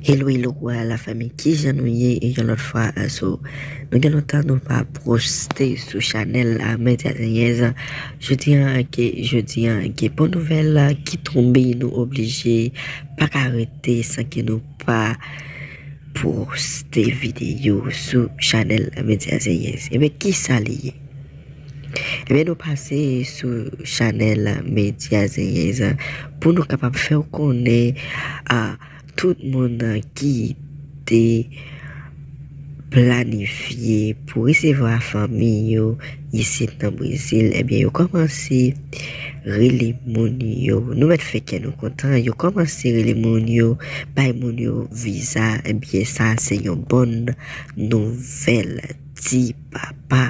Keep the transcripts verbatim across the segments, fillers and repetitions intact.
Hello, hello, la fanmi, kijan nou ye? E yon lòt fwa, eh, so, nou gen lontan nou pa poste sou chanèl la, Medya Zenyèz. Jodi an, ke, jodi an, gen bon nouvèl la ki tonbe, nou oblije pa ka rete san ke nou pa poste videyo sou chanèl Medya Zenyèz. Ebyen, ki sa li ye? Ebyen, nou pase sou chanèl Medya Zenyèz pou nou kapab fè w konnen, ah, tout moun ki te planifye pou resevwa fanmi yo isit nan Brezil, ebyen, yo kòmanse rele moun yo. Nou mèt fè kè nou kontan, yo kòmanse rele moun yo, bay moun yo viza, ebyen, sa se yon bòn nouvèl, ti papa.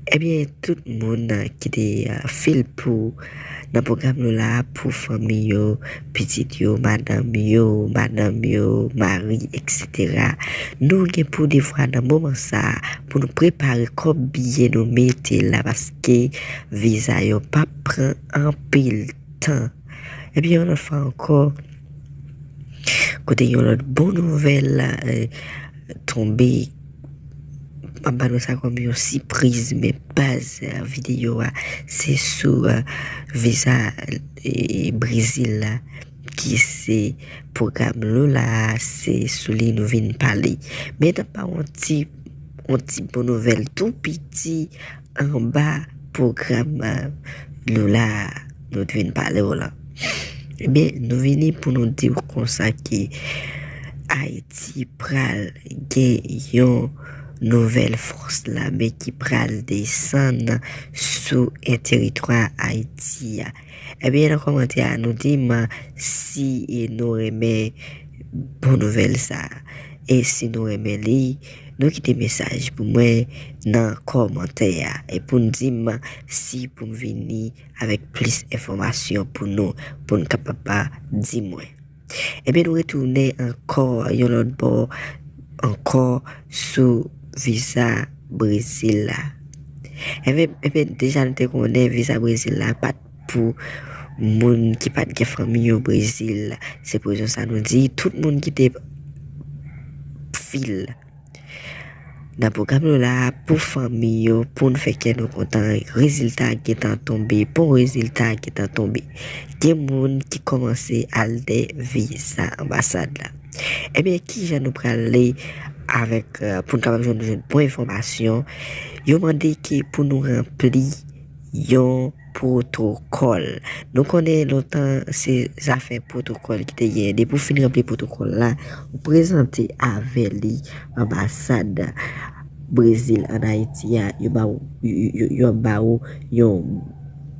Ebyen, tout moun, ah, ki te, ah, fil pou nan pwogram nou la pou fanmi yo, pitit yo, madanm yo, madanm yo, mari, et cetera. Nou gen pou devwa nan moman sa a pou nou prepare kòb biyè nou mete la, paske viza yo p ap pran anpil tan. Ebyen, yon lòt fwa ankò, kote yon lòt bon nouvèl, eh, tonbe. M ap ba nou sa kòm yon sipriz, men baz, eh, videyo a, se sou, eh, viza, eh, Brezil la, ki se pwogram Lula a, se sou li nou vin pale. Men n ap ba w yon ti, yon ti bon nouvèl tou piti anba pwogram, eh, Lula a nou t vin pale w lan. Ebyen, nou vini pou nou di w konsa ke Ayiti pral gen yon nouvèl fòs lame ki pral desann sou, eh, teritwa Ayiti a. Ebyen, nan kòmantè a, nou di m si, eh, nou renmen bon nouvèl sa a. E si nou renmen li, nou kite mesaj pou mwen nan kòmantè a. E pou n di m si pou m vini avèk plis enfòmasyon pou nou, pou n kapab di mwen. Ebyen, nou retounen ankò yon lòt bò, ankò sou viza Brezil la. Ebyen, ebyen, deja nou te konnen viza Brezil la pa t pou moun ki pa t gen fanmi yo Brezil. Se pou rezon sa nou di, tout moun ki te fil nan pwogram nou la pou fanmi yo, pou n fè kè nou kontan. Rezilta gentan tonbe, bon rezilta gentan tonbe. Gen moun ki kòmanse al dè viza anbasad la. Ebyen, kijan nou prale avèk, eh, pou n kapab jwenn, jwenn bon enfòmasyon? Yo mande ke pou nou ranpli yon pwotokòl. Nou konnen lontan se zafè pwotokòl ki te genyen. Depi w fin ranpli pwotokòl la, ou prezante avè li anbasad Brezil ann Ayiti a, yo ba w, yo, yo, yo ba w yon,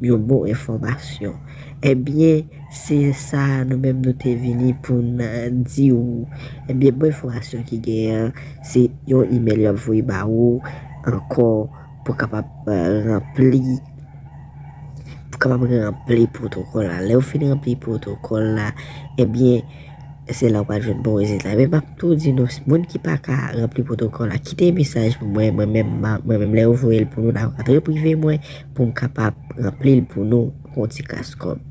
yon bon enfòmasyon. Ebyen, se sa nou menm nou te vini pou n, eh, di w. Ebyen, bon enfòmasyon ki genyen an, se yon imèl y ap voye ba ou ankò pou kapab, eh, ranpli, pou kapab ranpli pwotokòl la. Lè w fin ranpli pwotokòl la, ebyen, se la w pral jwenn bon rezilta. Men m ap tou di nou, moun ki pa ka ranpli pwotokòl la, kite mesaj pou mwen, mwen menm, ma-, mwen menm, lè yo voye l pou nou, n a rantre prive mwen pou m kapab ranpli l pou nou, pou yon ti kras kòb.